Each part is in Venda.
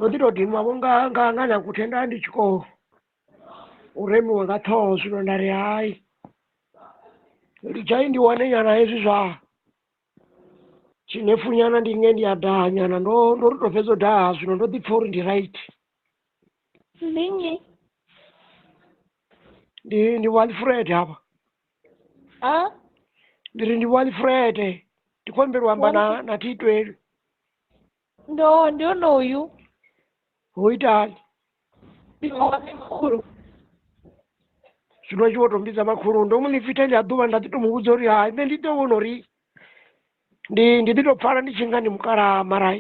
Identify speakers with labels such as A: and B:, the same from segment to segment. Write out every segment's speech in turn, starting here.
A: Ndo ḓi tou dinwa vho nga na kuthe nda ndi tshi khou u remiwa nga ṱhoho zwino nda ri hai litshai ndi wane nyana hezwi zwa tshinefunyana ndi nge ndi a daha nyana ndo ndo ri tou fhedza u daha zwino ndo ḓi pfha uri ndi right.
B: Ndi nnyi?
A: Ndi Vho Alfred havha.
B: A?
A: Ndi ri ndi Vho Alfred ndi khou humbela u amba na na Thitweli.
B: Ndo ndi onoyu.
A: Ho itani?
B: Ndi hone makhulu.
A: Zwino tshi vho tou mbidza makhulu ndo mu ḽifitha ḽia ḓuvha nda ḓi tou mu vhudza uri hai nṋe ndi ḓo vhona uri ndi ḓi tou pfala ndi tshi nga ndi mukalaha mara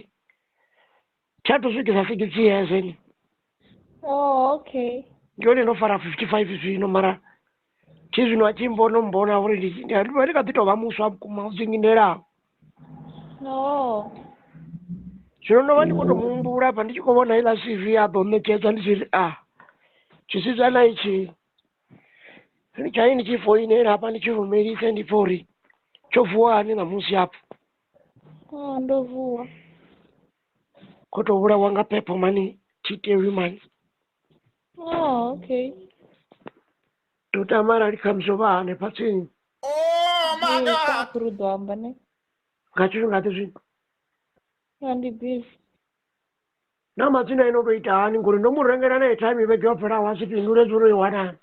A: thi a thu swikisa 60 years ni.
B: Oh, okay.
A: Ndi hone ndo fara 55 zwino mara thi zwino a tshi mbona mbona uri ndi ndi kha ḓi tou vha muswa vhukuma u dzingindelaho.
B: No.
A: Zwino ndo vha ndi khou tou muhumbula hafha ndi tshi khou vhona heiḽa CV a ḓo ṋekedza ndi tshi ri a tshisidzana itshi ndi tshayi ndi tshi foinela hafha ndi tshi lumelise ndi pfhe uri tsho vuwa hani ṋamusi hafha.
B: Oh, ndo vuwa.
A: Khou tou vhulawa nga phepho mani thitelwi mani.
B: Oh, okay.
A: Ndo tama arali khamusi o vha hanefha tsini.
C: Oh my
B: Ee,
C: God!
B: kha ri ḓo amba ne.
A: Nga tshifhinga ḓe zwino?
B: A ndi ḓivhi.
A: Na madzina ene o tou ita hani ngori ndo mu rengela na airtime vhege yo fhelaho a si fhindule zwo ro i wanani.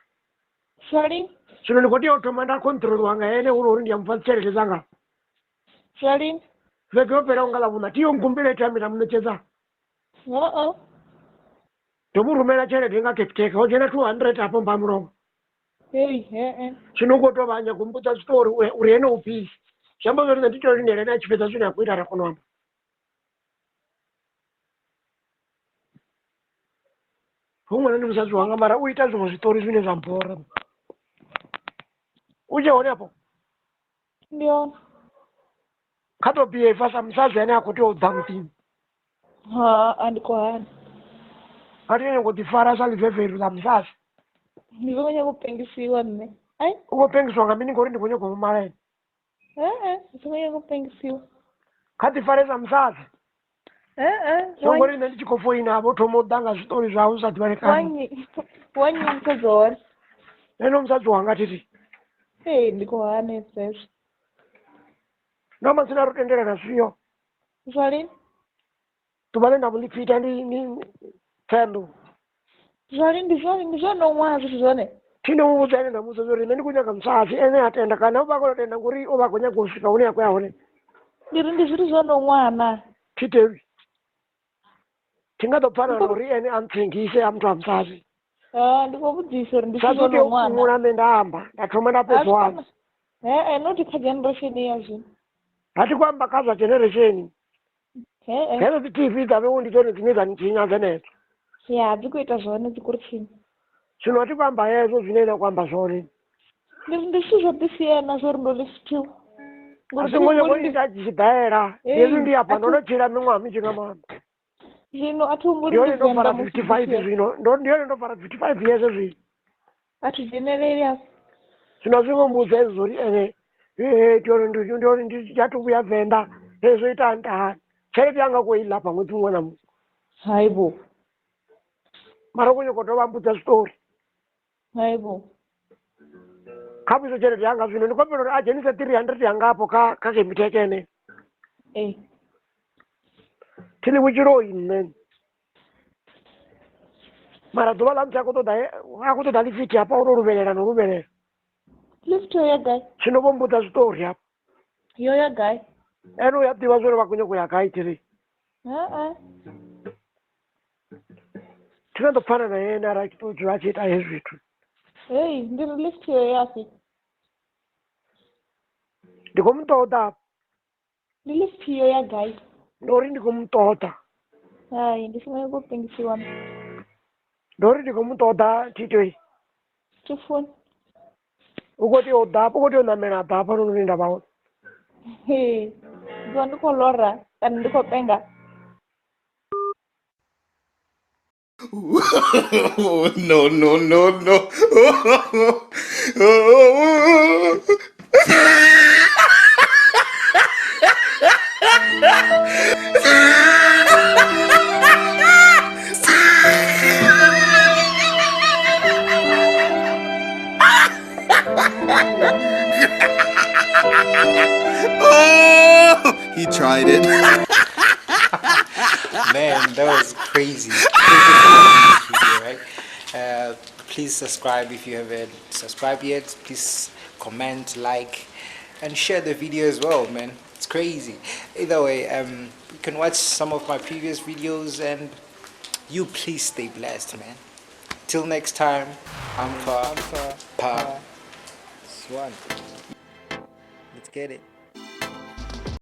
B: Sorry?
A: Zwino ndi khou tea u thoma nda controliwa nga ene hu uri ndi a mufha dzitshelede dzanga.
B: Sorry?
A: Vhege yo fhelaho nga ḽavhuṋa thi yo nkumbela airtime nda mu ṋetshedza.
B: Oo.
A: Ndo mu rumela tshelede nga Capitec ho dzhena 200 hafho mba mulovha.
B: Hey, he-e.
A: Zwino u khou tou vha nyaga u mbudza zwiṱori uri ene u busy. Zwi amba zwori nṋe ndi tea u lindela ene a tshi fhedza zwine a khou ita ra kona u amba. Hu ṅwana ndi musadzi wanga mara u ita zwiṅwe zwiṱori zwine zwa mbora. U tshe hone afho?
B: Ndi hone.
A: Kha to behave sa musadzi ane a khou tea u ḓa muḓini.
B: Ha, a ndi khou hana.
A: A thi nyanga u ḓifara sa ḽiveveru ḽa musadzi.
B: Ndi songo nyaga u pengisiwa nṋe. Ai.
A: U khou pengiswa nga mini ngori ndi khou nyaga u mala ene.
B: E-e, ndi songo nyaga u pengisiwa.
A: Kha ḓifare sa musadzi.
B: E-e.
A: So ngori nṋe ndi tshi khou foina vho thoma u ḓa nga zwiṱori zwau zwi sa ḓivhalekani.
B: Wanyi, wanyi musadzi wa hone.
A: Ene musadzi wanga thithi.
B: Ee, ndi khou hana hezwo.
A: Na madzina ro tendelana zwio.
B: Zwa lini?
A: Ḓuvha ḽe nda mu ḽifita ndi Ṱhohoyanḓou.
B: Zwa lini? Ndi zwa ndi zwa no ṅwaha zwithu zwone.
A: Thi ndo mu vhudza ene nda muvhudza uri nṋe ndi khou nyaga musadzi ene a tenda kana o vha a khou tenda ngori o vha a khou nyaga u swika hune a khou ya hone.
B: Ndi ri ndi zwithu zwa no ṅwaha naa?
A: Thi tewi. Thi nga ḓo pfana na uri ene a ntsengise a muthu wa musadzi.
B: Ha, ndi khou vhudzisa uri ndi zwithu
A: Musadzi
B: zwa
A: u tea
B: no
A: u
B: ṅwaha naa?
A: fhumula nṋe nda amba nda thoma nda
B: Ha
A: fhedza u
B: zwi
A: amba.
B: kona. He-e, not kha generation ya zwino.
A: A thi khou amba kha zwa generation.
B: He-e.
A: Hedzo dzi TV dza vhewe ndi dzone dzine dza ntshinya dzenedzo.
B: Ya, dzi khou ita zwone dzi khou ri tshinya.
A: Zwino a thi khou amba hezwo zwine na khou amba zwone.
B: Ndi ri ndi zwithu zwo ḓisiela zwo uri ndo liftiwa.
A: A zwi ngo nyago ita tshibaela. Hezwi ndi afha ndo no tshila miṅwaha minzhi nga maanḓa.
B: Zwino a thi humbuli
A: Ndi hone
B: ndi
A: ndo fara
B: Venḓa musi
A: 55
B: ndi tshi
A: zwino. Ndo ndi hone ndo fara 55 years zwino.
B: A thi dzheneleli afho.
A: Zwino a zwi ngo mbudza hezwo zwo uri ene ndi hone ndi athu vhuya Venḓa hezwo ita hani ita hani. Tshelede yanga khou i ḽa hafha ṅwedzi muṅwe na muṅwe.
B: Hai vho.
A: Mara u khou nyaga u dovha a mbudza zwiṱori.
B: Hai vho.
A: Kha vhuise tshelede yanga zwino ndi khou humbela uri a dzhenise 300 yanga afho kha Capitec ene.
B: Ee.
A: Thi ḽi vhutshiloi nṋe. Mara ḓuvha ḽa musi a khou ṱoḓa a khou ṱoḓa lifithi hafha o to luvhelela no luvhelela.
B: Lift yo ya gai?
A: Zwino vho mbudza zwiṱori hafha.
B: Yo ya gai?
A: Ene u ya ḓivha zwori vha khou nyaga u ya gai thiri.
B: Ha-a.
A: Thi nga ḓo pfana na ene arali a tshi tou dzula a tshi ita hezwi zwithu.
B: Hei, ndi ri lift yo yafhi?
A: Ndi khou mu ṱoḓa.
B: Ndi lift yo ya gai?
A: Ndo ri ndi khou mu ṱoḓa.
B: Hai, ndi songo nyaga u pengisiwa.
A: Ndo ri ndi khou mu ṱoḓa thitoi.
B: Thi funi.
A: U khou tea u ḓa hafha, u khou tea u ṋamela a ḓa hafhanoni hune nda vha hone.
B: Ee, ndi vha ndi khou lora kana ndi khou penga.
C: No, no, no, no.
D: Man, that was crazy. Thank you for watching this video, right? Please subscribe if you haven't subscribed yet. Please comment, like, and share the video as well, man. It's crazy. Either way, you can watch some of my previous videos, and you please stay blessed, man. Till next time, I'm Pa Pa Swan. Let's get it.